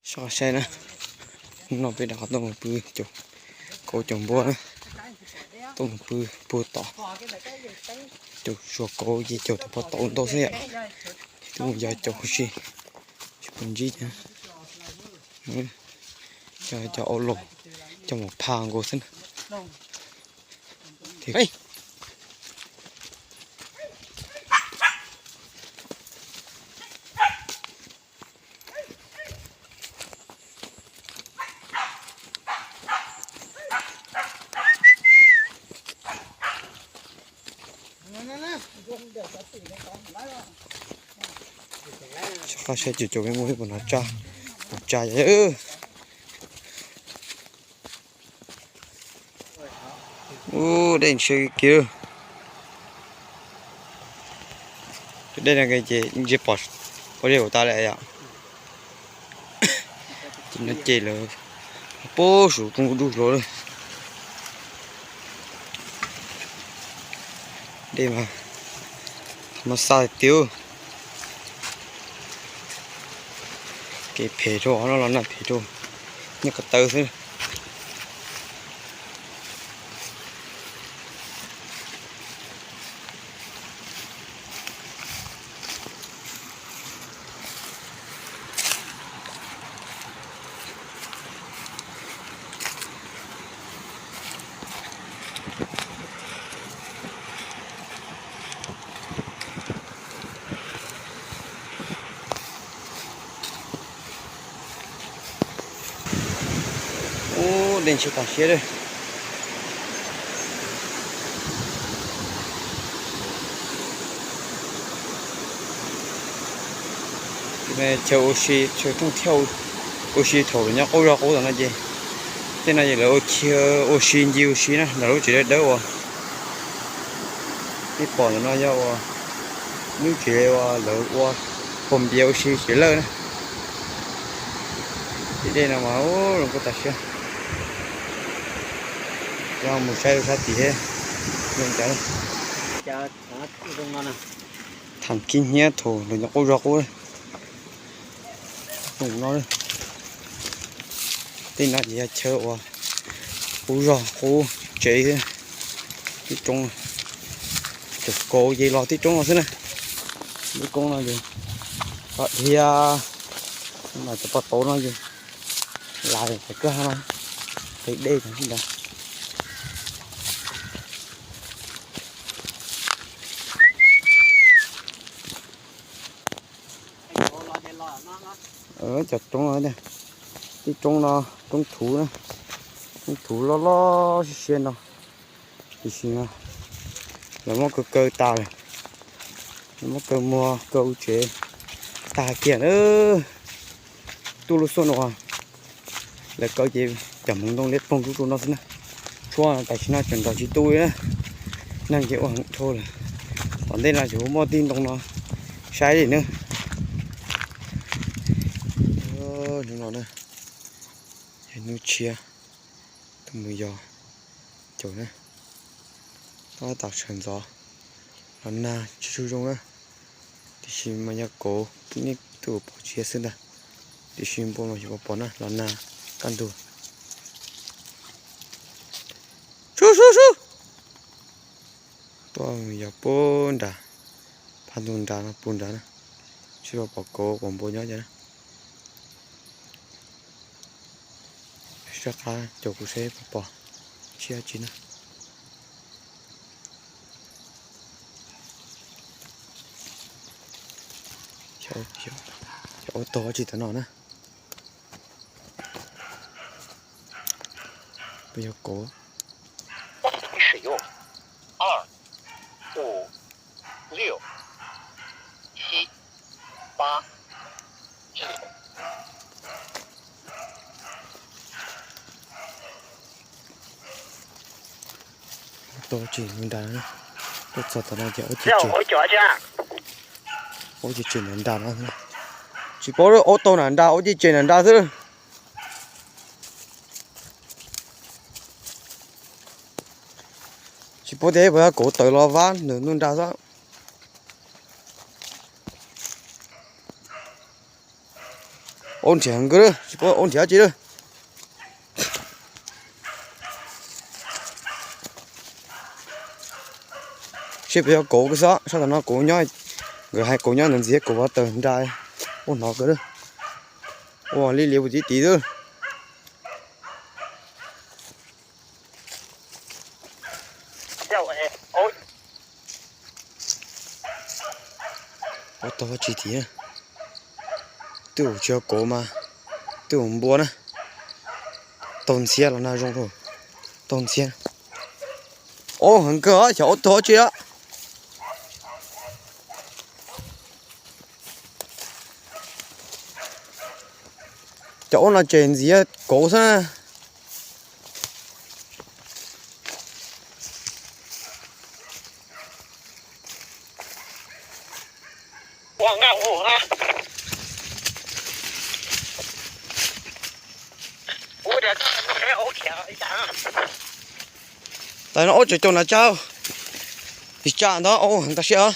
Soj saib na, hnub no peb rov qab tuaj mus pw caum kauv caum npua na, tuaj mus pw puag tom caum suav kauv ces caum tom pob tauv ntau xwb yom. Tuaj mus yos caum huv si, tsis pom ntsib cov, cov au laus, cov mus phaj nkaus xwb na. Soj qab saib caum caum peb muaj ib puas hnav tsaj, puas tsa yom. Ub, dej ntshiab kiag. Tus dej no ces ntshe pom ua liaj ua teb lawm yom. Ces no ces lawv puag saum roob dub hluav lawm. Dej mas no xa tiag. Kev phem rau no los nag phem rau, nyob ko taw xwb. Ub, dej ntshiab tas siab lawm. Chaw ua si, chaw rooj thiaj ua si thaum lawv nyob qub zos qub tom no ces, tej no ces lawv ua chaw ua si ncig ua si na, nram lub tsev dawb dawb uas nej pom ntawm no yog uas lub tsev uas lawv ua pos npias ua si tsev lawj na. Tim dej no mas zoo nkauj tas siab. Coj mus saib rau sab tim thiab. Tham khib hnyiab thaum lawv nyob qub zos qub. Zoo no, tej no ces yog chaw uas qub zos qub tsev xwb. Tib roob, caum kauv ces los tib roob no xwb na. Lub roob no ces dhia, mas cov pos tauv no ces lais pem kwj ha no, qis dej ntawd. Cov roob no, tib roob no, roob thuv na, roob thuv loj loj siab siab no, tiam sis lawv muab kaw kaw tas lawm, lawv muab kaw muag kaw tsev tag kiag na. Tuaj lub xub no lawv kaw ces cov hmoov ntoo liab ploog rub rau no xwb na. Tshuab tam sim no tseem nrog tsis tu li na, neeg ces ua heev dhau lawm. Tom ntej no ces muaj tib ntoo no saib li na. Hnub no na, yog hnub tshiab, tuaj mus yos caum na, tab tom sawv ntxov los nag tsis tsaug zog na, tiam sis mas yog kauv nej twb pom tshiab xwb ntag, tiam sis npua mas tsis pom pom na, los nag kaj ntug. Sub sub sub, tuaj mus yos puag nrad, phaj ntug nrad no puag nrad na, tsis pom kauv pom npua nyob cas na. Sab qab caum kuv saib puas pom tsiaj tsi na. Xyov ua tog tsi tom no na. Puas yog kauv? 一使用，二、五、六、七、八、九。 Ua tog tseem nrad, tuaj txog tom no ces ua tog tseem, ua tog tseem nrad no. Tsis paub ua tog nram nrad, ua tog tseem nrad xwb. Tsis paub tias puas yog kauv tawm los vab ntawm ntuj nrad xwb. Aub nrhiav heev kawg lawm, tsis paub aub nrhiav dab tsi lawm. Seb puas yog kauv kawg xwb, sab tom no kauv nyob, nkawd hais kauv nyob ntawd ntxiv, kauv vov taws nra, ua hnov kawg lawm. Ua liab liab puag tim tid xwb. Ob tog dab tsi thiab? Twb tsis yog kauv mas, twb yog npua na. Taug ntxhiab los na zoo rau, taug ntxhiab. Aub heev kawg, xyov aub tuag dab tsi lawm. Cov aub no ces ntxiv kauv xwb na. Tas no aub tseem caum nram tsag. Tsis tsam ntag, aub heev tas siab.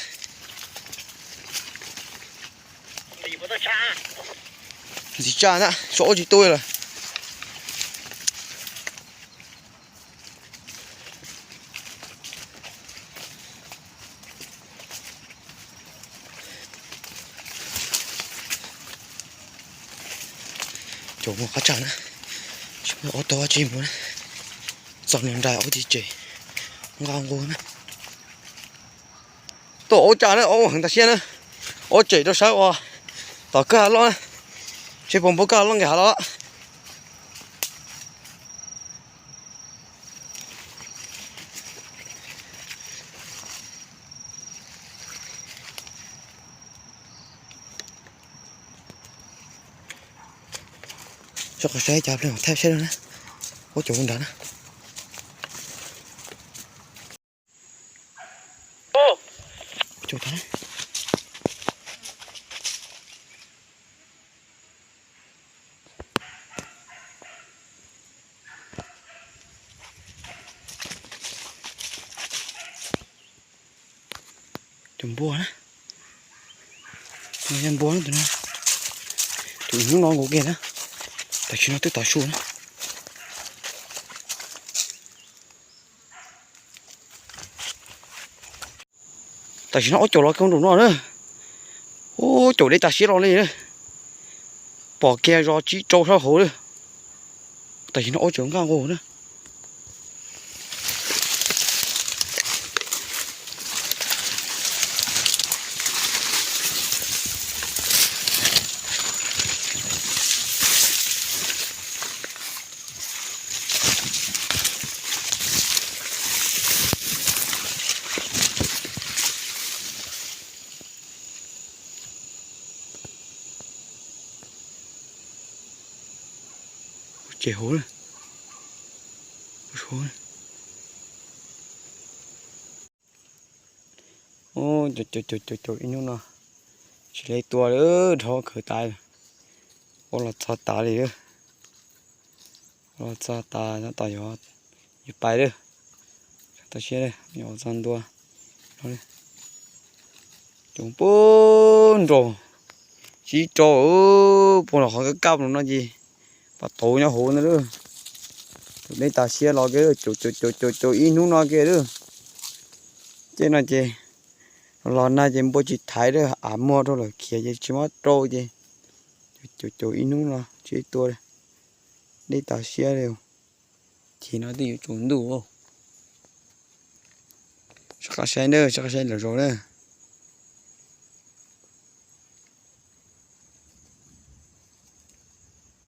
Tsis tsam ntag, tshuav aub tsis tu lawm. Caum mus qab tsag na, aub tog dab tsi mus na, txog nws nraim aub ces tsem nqaj nqug na. Tuaj aub tsag na, aub heev tas siab na, aub tsem rau sawv uas tom kawg hav loj na, seb puas npuab kawg hav loj nqis hav los. Soj qhov saib cas pliag thaj saib na, aub caum nrad na. Tus npua na, npua na tus no, tus hnub no nkaus kiag na, tam sim no twb tav su na. Tam sim no aub caum los kiag nraum no na. Ub, caum deb tas siab los li na. Pom kiag zos tsib rau sab hauv na. Tam sim no aub tseem nqaj nqug na. Ces hauv na. Caum caum caum caum ib hnub no tsis li tua li, dhau khawv tas. Ua los txog tas li. Ua los txog tas, tab tom yuav pais lawm. Txog tas siab, yuav txog ntua. Caum puag nraum, tsib rau, puag nram qhov kaj kaj no ces pom tau nyob hauv ntawd lawm. Caum deb tas siab los kiag, caum caum caum caum ib hnub no kiag lawm. Ces no ces los nag ces npua tsis thaiv lawm, av muag rau lawm khiav ces tsis muab rau ces caum caum ib hnub no tsis tua li. Deb tas siab li. Chim no twb yuav tsaus ntuj. Soj qab saib na, soj qab saib lawm zaus na.